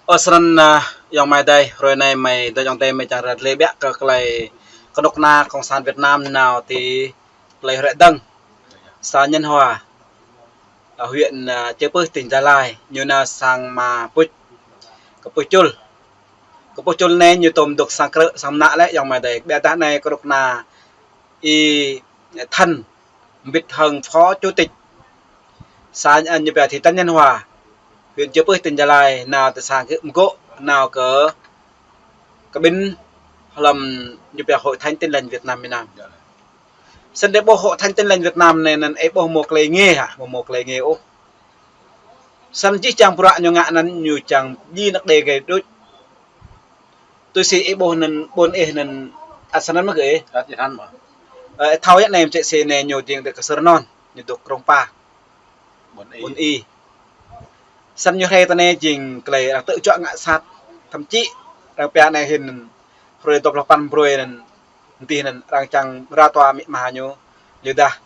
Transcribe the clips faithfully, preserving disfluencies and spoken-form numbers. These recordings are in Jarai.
Ơ, snăn, ah, ayŏng amai adơi, hrơi anai mơi, dŏ ayŏng adơi mơi čang ră lĕ biă kơ tơlơi kơnuk kơna Cộng sản Việt Nam nao ti tơlơi hrĕ dơ̆ng, xã Nhân Hòa, ah, huyện, ah, Chư Pưh, tỉnh Gia Lai, ñu nao sang mă puč, kơ puč čul. Kơ puč čul anai ñu tôm dôk sang krư̆, sang mơnă lĕ ayŏng amai adơi. Biă dah anai kơnuk kơna Y Thanh, mbĭt hăng phó chủ tịch xã, ah, ñu pia thị trấn Nhân Hòa, huyện Chư Pưh, tỉnh Gia Lai, nao tơ sang kơ mgô̆, nao kơ, kơ ƀing hlăm ñu pia Hội Thánh Tin Lành Việt Nam miền Nam. Snăn đe ƀuh Hội Thánh Tin Lành Việt Nam anai anăn ih ƀuh mâo tơlơi ngă hă, mâo, mâo tơlơi ngă ôh. Snăn jih jang bruă ñu ngă anăn ñu čang djai anak Đêga đôč. Tui si ih ƀuh anăn ƀuôn ih anăn ăt snăn mơ̆ gơ̆ ih. Ăt snăn mơ̆. Ơ, thâo yơh anai msĕ si anai ñu jing dêh kơ Sơrnon, ñu dôk Krông Pa. Ƀuôn Y. Ƀuôn Y. Snăn ñu hrĕ tơ anai jing tơlơi arăng tơčuă ngă sat. Thậm chí arăng pia anai hĭn hrơi dua pluh păn brơi anăn, dih anăn arăng čang ră tua amĭ ama ñu. Yua dah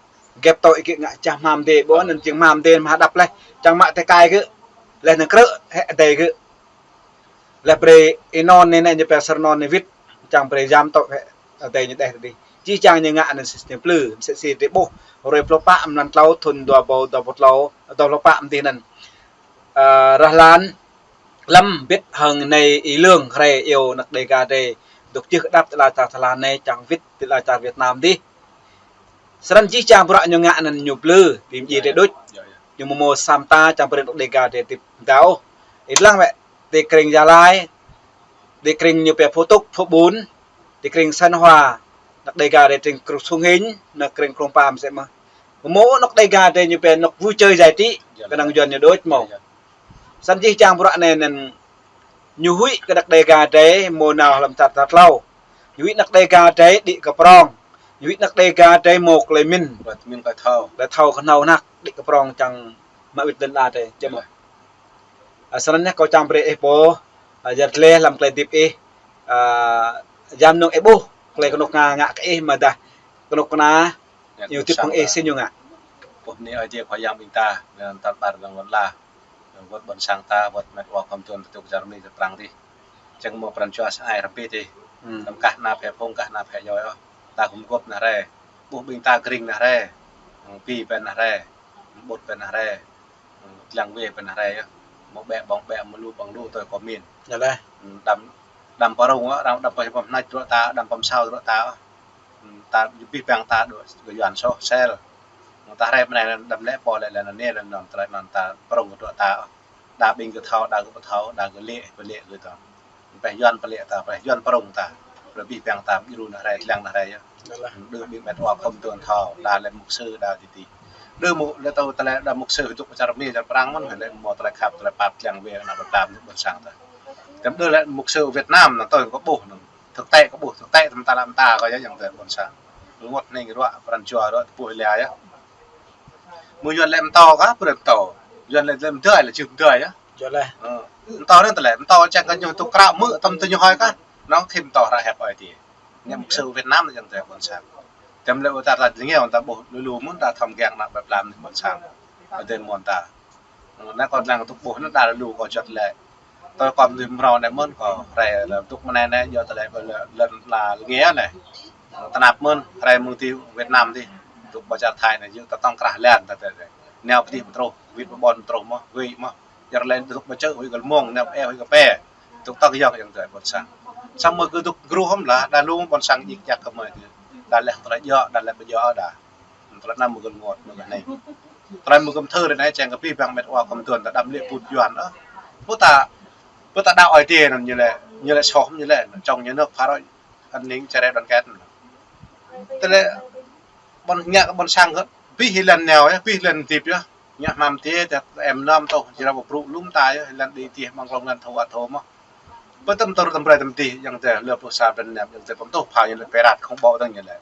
gĕp tŏ ih gơ̆ ngă jah hmam dê, ƀuh anăn jing hmam dê mă hơđăp leh, čang mă tơkai gơ̆, leh anăn krư̆ hĕ adai gơ̆. Leh brơi Y Non anai, anai ñu pia Sơrnon anai wĭt, čang brơi jam tŏ hĕ adai ñu đeh tơ dih. Jih jang ñu ngă anăn sĭt ñu plư, msĕ si drei ƀuh hrơi pluh pă mlan tlâo thŭn dua êbâo dua pluh tlâo, dua pluh pă mơ̆ng dih anăn. Ah, rah lan lăm mbĭt hăng anai Y Lương hrĕ iâu anak Đêga drei dôk jưh kơđăp ti ala čar Thái Lan anai čang wĭt ti ala čar Việt Nam dih. Snăn jih jang bruă ñu ngă anăn ñu plư, bi mdjiê drei đôč. Ñu mâo mâo sa mta čang brơi anak Đêga drei hơdip mdâo. Ih lăng wĕ, ti krĭng Gia Lai, ti krĭng ñu pia Phú Túc, Phú Ƀun, ti krĭng Sân Hòa, anak Đêga drei ti krĭng Sông Hinh, anak krĭng Krông Pa msĕ mơh. Mâo anak Đêga drei ñu pia anak vui chơi giải trí, kơnơ̆ng Yuăn ñu đôč mâo. Snăn jih jang bruă anai anăn ñu huĭ kơ anak Đêga drei mâo nao hlăm čar tal tlâo. Ñu huĭ anak Đêga drei đĭ kơ prŏng. Ñu huĭ anak Đêga drei mâo tơlơi mĭn. Tơlơi thâo. Tơlơi thâo kơ nao anak đĭ kơ prŏng čang mă wĭt lŏn ala drei. Čem. Ah, snăn yơh kâo čang brơi ih pô, ah, yăl dliê hlăm tơlơi hơdip ih, ah, jam nung ih ƀuh tơlơi kơnuk kơna ngă kơ ih mơ̆ dah kơnuk kơna ñu hơdip hăng ih si ñu ngă. Ƀuh anai Ơi Adai Khua Yang ƀing ta, lăng tal ƀar lăng wơ̆t la. Wơ̆t ƀôn sang ta, wơ̆t met wa khŏm tuăn tơdŭk čar Mi čar Prăng dih. Čang mâo pran jua sa ai rơbit dih. Hmm. Tăm kah nao phe phung, kah nao phe yoi ôh. Ta gum gôp nao rai. Ƀuh ƀing ta krĭng nao rai. Bi ƀĕ nao rai. Ƀut ƀĕ nao rai. Lăng wê ƀĕ nao rai yơh. Mâo ƀĕ ƀơ̆ng ƀĕ, mâo lu ƀơ̆ng lu tui kơ mĭn. Yơh lĕ. Đăm, đăm pơrŭng ôh, đăm, đăm pơhmăč bruă ta, đăm pơsao bruă ta ôh. Ta bi ƀĕng ta đuaĭ kơ Yuăn soh sel. Ta rai mơ̆ng anai đăm lĕ pô lĕ lĕ anăn anai lĕ anăn tơlơi anăn ta pơrŭng kơ bruă ta. Đa ƀing gơ̆ thâo, đa gơ̆ ƀu thâo, đa gơ̆ lĕ, pơlĕ gơ̆ ta. Pĕ Yuăn pơlĕ ta, pĕ Yuăn pơrŭng ta. Pĕ bi ƀĕng ta, djru nao rai, lăng nao rai yơh. Đơ ƀing met wa khŏm tuăn thâo, đa lĕ mục sư, đa ti ti. Đơ mâo lĕ tơlơi đa mục sư dŭk čar Mi čar Prăng mơ̆n, lĕ mâo tơlơi khăp, tơlơi pap, lăng wê, nao pơtlam dŭk ƀôn sang ta. Tăm đơ lĕ mục sư Việt Nam nao tui kơ ƀuh nao. Thực tế kơ ƀuh, thực tế tăm ta lăm ta kơ yơh ayŏng adơi ƀôn sang. Rơngot hning ruă, pran jua ruă, tơpuh lĕ yơh. Mơ̆ Yuăn lĕ mtô kơ, pran mtô. Yuăn lĕ, lĕ mdơi, lĕ čư̆ mdơi yơh. Yơh lĕ. Ơ, mtô anai tơlĕ, mtô čang kơ ñu tŭ krao mơ̆, tăm tơ ñu hơi kơ. Nao khĭn mtô hră hiăp Ơi Adai. Ñu mục sư Việt Nam ayŏng adơi ƀôn sang. Tăm lĕ ƀu ta ră lĕ ngeo ta ƀuh lu lu mơ̆n ta thâo mgang nao pơtlam ƀôn sang. Ơi Adai mơ̆n ta. Nao kơ lăng tŭk ƀuh nao đa lu kơ juăt lĕ. Tơl kơ mnuih mrâo anai mơ̆n kơ rai lĕ tŭk mơ̆ng anai anai yua tơlơi ƀơi lĕ lŏn la lĕ ngă anai. Tơnap mơ̆n rai mơ̆ng ti Việt Nam dih. Tŭk ƀơi čar Thái anai yua ta tŏng krah lĕ ta tơlơi. Nao pơdih pơtruh, wĭt pơƀôn pơtruh mơ̆n, wĭt mơ̆n. Yua lĕ tŭk ƀơi čư̆ wĭt kơ mơ̆ng, nao pơ eo wĭt kơ pĕ. Tŭk tŏng yŏng ayŏng adơi ƀôn sang. Samơ̆ kơ tŭk gru hŏm lah, đa lu ƀôn sang djik djak kơ mơi. Đa lĕ tơlơi djŏ, đa lĕ ƀu djŏ đa. Tơlơi anăm mơ̆ gơ̆l ngot mơ̆ gơ̆l anai. Tơlơi mơ̆ gơ̆l thơ ră anai čang kơ bi ƀĕng met wa khŏm tuăn ta đăm lĕ put Yuăn ôh. Pô ta, pô ta đaŏ Ơi Adai anăn ñu lĕ, ñu lĕ soh ñu lĕ, čŏng ñu nao phara an ninh čar rai đoàn kết. Tơlơi ƀôn ngă kơ ƀôn sang kơ, bi hĭ lăn nao yơh, bi hĭ lăn hơdip yơh. Ngă hmam tê, ta em năm tŏ, či ră ƀu brŭ lŭm ta yơh, lăn đĭ tih mơ̆ng klŏng lăn thâo wa thâo mơ̆. Pơtăm tơr tăm brơi tăm tih, ayŏng adơi, lơ pluh sa blan năm, ayŏng adơi, pơm tŏ phao ñu lĕ pơrat khŏng ƀô̆ tơ̆ng ñu lĕ.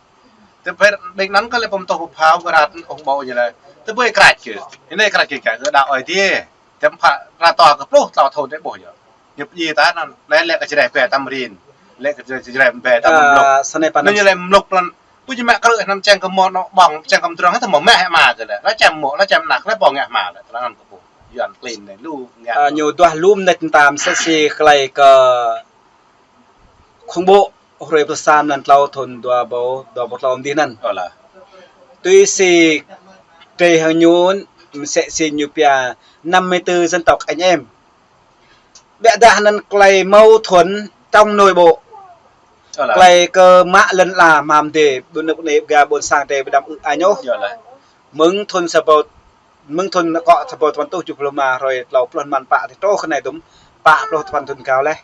Tơ pơrat, ƀing anăn kơ lĕ pơm tŏ phao pơrat khŏng ƀô̆ ñu lĕ. Tơ ƀơi krach kơ. Anai krach kơ kơ đaŏ Ơi Adai. Tơm phă ră tŏ kơ pluh tlâo thŭn tơ ƀô̆ yơh. Ñu pơdjai ta anăn, lĕ lĕ kơ čơđai pĕ tăm rin. Lĕ kơ čơđai pĕ tăm mlŭk. Ơ, snei pă anăn. Ñu lĕ mlŭk anăn. Ƀu ñu mă krư̆ anăn čang kơ mơ̆ nao ƀơ̆ng, čang kơ mdrŏng, tơ mơ̆ mă hĕ mă kơ lĕ. Lă čem mơ̆, lă čem năk, lă ƀơ̆ng hĕ mă lĕ. Tơlơi anăn kơ ƀô̆. Yuan klin anai lu ngă. Ơ, ñu duah lŏm anai tam sĕ si klei kơ khŏng ƀô̆ hrơi pluh sa mlan tlâo thŭn dua ƀâo, dua ƀâo tlâo dih anŭn. Ơ lah. Tui si drei hăng ñu msĕ si ñu pia năm mươi tư dân tộc anh em. Biă dah anŭn klei mâu thuẫn trong nội bộ. Ơ lah. Klei kơ mă lŏn ala mơ̆ng dih, ƀu nŭk nê ga ƀôn sang drei ƀu đăm ư añ ôh. Ơ lah. Mơ̆ng thŭn sa ƀâo, mơ̆ng thŭn akŏ sa ƀâo tơpăn tuh juh pluh ma hrơi tlâo pluh mlan pă tih truh kơ anai dŭm, pă pluh tơpăn thŭn gao leh.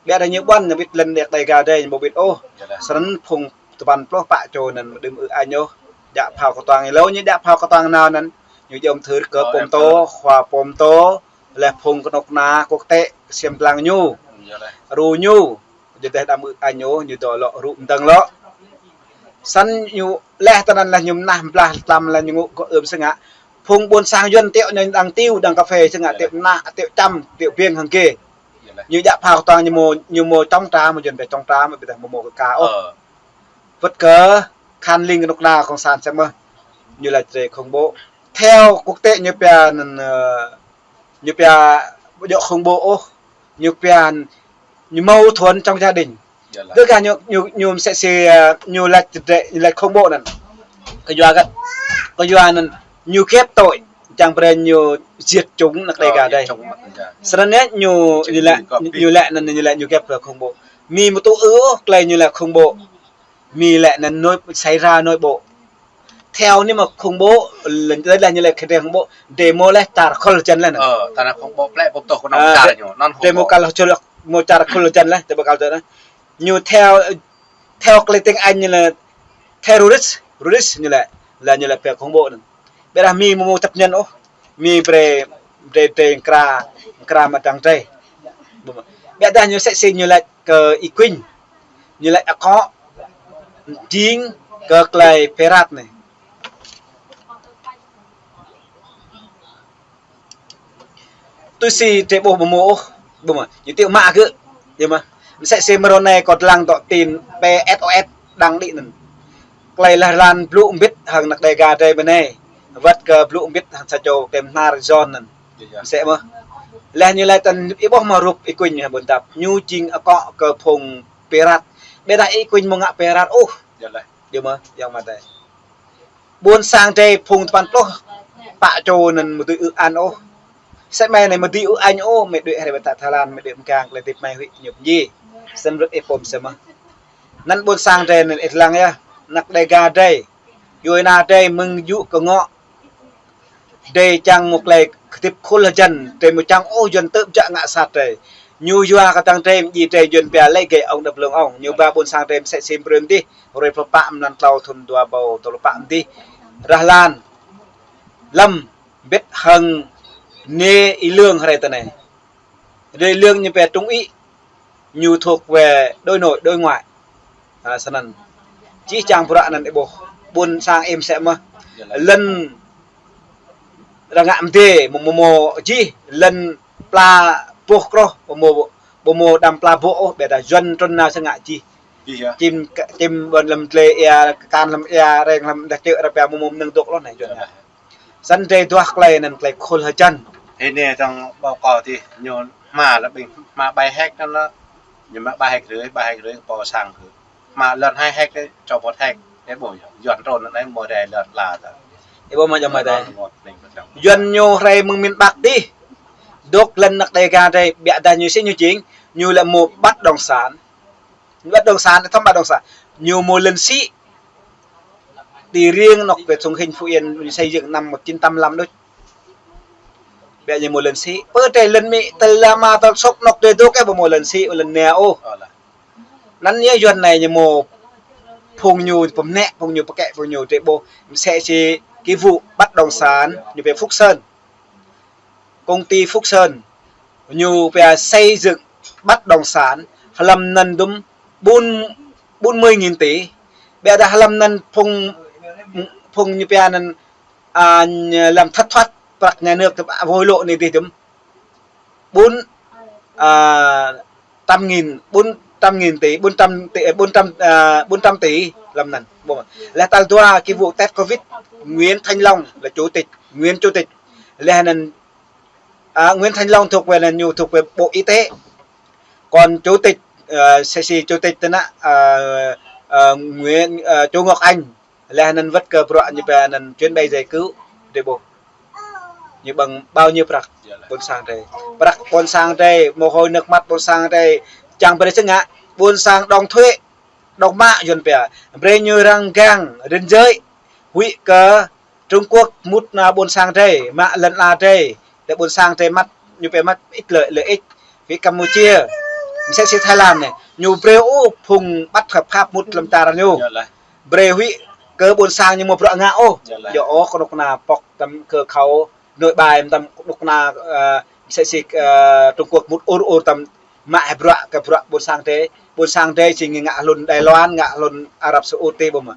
Biă dah ñu ƀuăn ñu ƀĭt lŏn đek đai ga dih ñu ƀu ƀĭt ôh. Ơ lah. Snăn phung tơpăn pluh pă čô anŭn ƀu đăm ư añ ôh. Djă phao kơtuang ñu lŏ ñu djă phao kơtuang nao anŭn. Ñu jŏm thưr kơ pôm tô, khua pôm tô, leh phung kơnuk kơna quốc tế ksiêm dlăng ñu. Ơ lah. Ru ñu. Ñu dêh đăm ư añ ôh, ñu dŏ lŏ rŭ mdơ̆ng lŏ. Snăn ñu leh tơ anŭn leh ñu mnah mblah tlam leh ñu ngŏ kơ ưm sơngă. Phung ƀôn sang Yuan tiŏ ñu đang tiu, đang cà phê sơngă, tiŏ mnah, tiŏ čăm, tiŏ biêng hăng gê. Ñu djă phao kơtuang ñu mơ̆, ñu mơ̆ chống trả, mơ̆ Yuan ƀĕ chống trả, mơ̆ ƀiă dah mơ̆ mơ̆ kơ ka ôh. Ơ. Wơ̆t kơ khan ling kơnuk kơna cộng sản sĕ mơ̆. Ñu laĭ drei khŏng ƀô̆. Theo quốc tế ñu pia anŭn, ơ, ñu pia ƀu djŏ khŏng ƀô̆ ôh. Ñu pia ñu mâu thuẫn trong gia đình. Ơ lah. Tơ ka ñu, ñu, ñu msĕ si, ơ, ñu laĭ drei, ñu laĭ khŏng ƀô̆ anŭn. Kơyua găt, kơyua anŭn ñu ghép tội, čang brei ñu giết chúng anăk đe ga dih. Snăn ñu, ñu laĭ, ñu laĭ anŭn ñu laĭ ñu ghép khŏng ƀô̆. Mi mơ̆ tŭ ư ôh klei ñu laĭ khŏng ƀô̆. Mi laĭ anŭn nội, xảy ra nội bộ. Theo anai mơ̆ khŏng ƀô̆, lĕ, lĕ, lĕ ñu laĭ khŏng ƀô̆, drei mơ̆ leh čar khul jăn leh anŭn. Ơ, tơdah khŏng ƀô̆ plĕ ƀô̆ tơ̆ kơ nŏng čar ñu, anŭn khŏng ƀô̆. Drei mơ̆ kăl čul, mơ̆ čar khul jăn leh, drei mơ̆ kăl jăn leh. Ñu theo, theo klei tiếng Anh ñu laĭ terrorist, terrorist ñu laĭ, lĕ ñu laĭ pĕ khŏng ƀô̆ anŭn. Biă dah mi mơ̆ mơ̆ chấp nhận ôh. Mi brei, brei, brei kra, kra mă đang drei. Biă dah ñu sĕ si ñu laĭ kơ Y Quynh. Ñu laĭ akŏ jing kơ klei pơrăt anai. Tui si drei ƀuh ƀu mơ̆ ôh, ƀu mơ̆. Ñu tiŏ mă gơ̆, yơh mơ̆. Msĕ si mrô anai kâo dlăng tŏ tin pĕ S O S đang đĭ anŭn. Klei leh lan blŭ mbĭt hăng anăk đe ga drei ƀơi anai. Wơ̆t kơ blŭ mbĭt hăng sa čô kem hnar John anŭn. Msĕ mơ̆. Leh ñu laĭ tăn ih ƀuh mơ̆ rup Y Quynh hă ƀôn tap. Ñu jing akŏ kơ phung pơrăt. Biă dah Y Quynh mơ̆ ngă pơrăt ôh. Yơh mơ̆, yang mă tơi. Ƀôn sang drei phung tơpăn pluh pă čô anŭn mơ̆ dưi ư añ ôh. Sĕ mơi anai mơ̆ dưi ư añ ôh, mơi đuaĭ hrơi ƀơi tăk Thái Lan, mơi đuaĭ mgang klei tip mơi huĭ ñu pơñi. Snăn rơ̆k ih pôm sĕ mơ̆. Anŭn ƀôn sang drei anŭn ih lăng yơh, anăk đe ga drei. Yua anăn drei mơ̆ng yŭ kơ ngŏ. Drei čang mơ̆ klei kơdip khul hơjăn, drei mơ̆ čang ôh Yuan tơ̆ jă ngă sat drei. Ñu yua kơ tơdang drei mơ̆ djai drei Yuan pia lĕ gei ŏng đăp lưng ŏng. Ñu ba ƀôn sang drei msĕ si brơi dih, hrơi pluh pă mlan tlâo thŭn dua ƀâo tlâo pluh pă dih. Rah lan. Lăm, mbĭt hăng nê Y Lương hrơi tơ anai. Rơi lương ñu pĕ trung ị, ñu thuộc về đối nội, đối ngoại. A, snăn. Čih čang bruă anăn ih ƀuh. Ƀôn sang ih msĕ mơ̆. Lŏn rơngă mdê, mơ̆, mơ̆, mơ̆ čih, lŏn pla boh kroh, mơ̆, mơ̆, mơ̆ đăm pla boh ôh, biă dah Yuan trŭn nao sơngă čih. Čim, čim ƀôn lăm tlê ia, kan lăm ia, reng lăm dah čư̆ rơpia mơ̆, mơ̆ mnơ̆ng dŏ lŏn anai Yuan. Snăn drei duah klei anăn klei khul hơjăn. Hĭ anai tơdang ƀâo kâo dih ñu hma lĕ ƀing hma ƀai héc anăn lĕ. Ñu hma ƀai héc rưới, ƀai héc rưới ƀâo sang kơ. Hma lŏn hai héc dih, čô ƀô̆ héc. Ih ƀuh yơh, Yuan trŭn anăn mơ̆ drei lŏn ala tơ. Ih ƀuh mơ̆ jăm mơi tơi. Yuan ñu hrơi mơ̆ng miền Bắc dih. Dŏ lŏn anăk đe ga drei, biă dah ñu sĭ ñu jing, ñu lĕ mơ̆ bất động sản. Bất động sản, thăm bất động sản. Ñu mơ̆ lŏn sĭ. Ti riêng anŏ kơ Sông Hinh Phú Yên xây dựng năm một chín tám lăm đôč. Biă ñu mơ̆ lŏn sĭ. Pơ drei lŏn mĭ, tơl lama tơl sŏk anŏ drei dŏ kơ ƀu mơ̆ lŏn sĭ, lŏn nê ôh. Anăn ñu Yuan anai ñu mơ̆ phung ñu pơmnĕ, phung ñu pơkĕ, phung ñu drei ƀuh. Msĕ si kơ vụ bất động sản, ñu pĕ Phúc Sơn. Công ty Phúc Sơn, ñu pia xây dựng bất động sản, hlăm anăn dŭm bốn, bốn mươi nghìn tỷ. Biă dah hlăm anăn phung, phung ñu pia anăn, a, hlăm thất thoát prăk nhà nước tơ ƀă hối lộ anai dih dŭm. Bốn, a, trăm nghìn, bốn trăm nghìn tỷ, bốn trăm tỷ, bốn trăm, a, bốn trăm tỷ hlăm anăn. Leh tal dua kơ vụ test covid, Nguyễn Thanh Long là chủ tịch, nguyên chủ tịch. Leh anăn À, Nguyễn Thanh Long thuộc về là ñu thuộc về Bộ Y tế. Còn chủ tịch, ờ, sê xê chủ tịch tên là, ờ, ờ, Nguyễn, ờ, Chu Ngọc Anh, laih anŭn wơ̆t kơ bruă ñu pia anŭn chuyến bay giải cứu, drơi ƀuh. Ñu ƀơ̆ng bao nhiêu prăk ƀôn sang drơi. Prăk ƀôn sang drơi, mồ hôi nước mắt ƀôn sang drơi. Čang brơi sĭt ngă, ƀôn sang đóng thuế, đóng mạ Yuan pia. Brơi ñu răng gang, ranh giới, huĭ kơ Trung Quốc mŭt nao ƀôn sang drơi, mă lŏn ala drơi, tơ ƀôn sang drơi mă, ñu pia mă ích lợi, lợi ích. Huĭ Campuchia, msĕ si Thái Lan anai, ñu brơi ôh phung bất hợp pháp mŭt lăm čar ñu. Brơi huĭ kơ ƀôn sang ñu mơ̆ bruă ngă ôh. Yơh, kơnuk kơna pŏk tơm kơ khâu nội bài tơm kơnuk kơna, ơ, msĕ si, ơ, Trung Quốc mŭt ur ur tơm mă hĭ bruă kơ bruă ƀôn sang drơi. Ƀôn sang drơi či ngă hlŭn Đài Loan, ngă hlŭn Arab Saudi ƀu mă.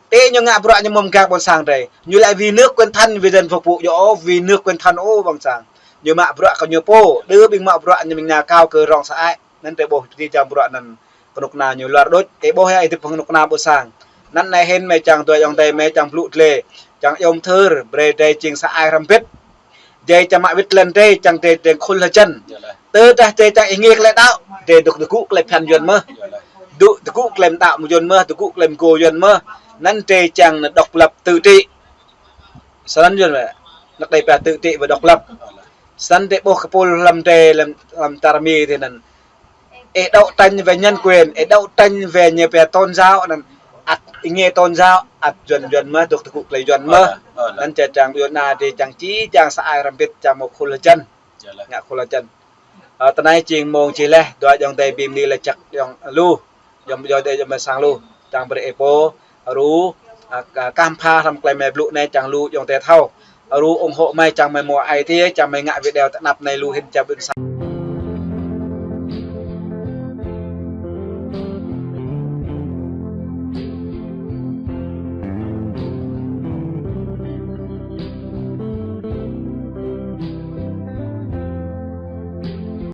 Ê, ñu ngă bruă ñu mơ̆ mơgang ƀôn sang drơi. Ñu laĭ vì nước quên thân, vì dân phục vụ, yơh, vì nước quên thân, ô, ƀôn sang. Ñu mă bruă kơ ñu pô, đơ ƀing mă bruă ñu ƀing nao kâo kơ rong sa ai. Anŭn drơi ƀuh tơdi čang bruă anŭn kơnuk kơna ñu luar đôč. Ê, ƀuh yơh, ê, tip kơnuk kơna ƀôn sang. Anŭn anai hĭn mơi čang dua ayŏng adơi mơi čang blŭ tơlơi. Čang yôm thơr, brơi drơi jing sa ai hrăm bĭt. Drơi čang mă wĭt lŏn drơi, čang drơi drơi khul hơjăn. Tơdah drơi čang ih ngê kơ lĕ đaŏ, drơi dŏ tơgŭ kơ lĕ phiăn Yuan mơ̆. Dŏ tơgŭ kơ lĕ đaŏ mơ̆ Yuan mơ̆, tơgŭ kơ lĕ mơgô Yuan mơ̆. Anŭn drơi čang độc lập tự trị. Snăn Yuan mơ̆. Anŭn drơi pia tự trị và độc lập. Snăn drơi ƀuh kơ pul lăm drơi lăm, lăm čar Mi tơ anŭn. Ê, đấu tranh về nhân quyền, ê, đấu tranh về ñu pia tôn giáo, anŭn ăt ih ngê tôn giáo, ăt Yuan Yuan mơ̆, dŏ tơgŭ kơ lĕ Yuan mơ̆. Anŭn čang Yuan anai drơi čang či, čang sa ai hrăm bĭt, čang mă khul hơjăn. Ngă khul hơjăn. Ơ, tơ anai jing mông čih laih, dua ayŏng adơi ƀing mơni laĭ čăk ayŏng lu. Ayŏng, ayŏng adơi ayŏng mơi sang lu. Čang brơi ê pô, ru, ơ, kah pha hrăm tơlơi mơi blŭ anai čang lu ayŏng adơi thâo. Ru ủng hộ mơi čang mơi mơ̆ ai tiê, čang mơi ngă video tơ anăp anai lu hĭn čang ƀing sang.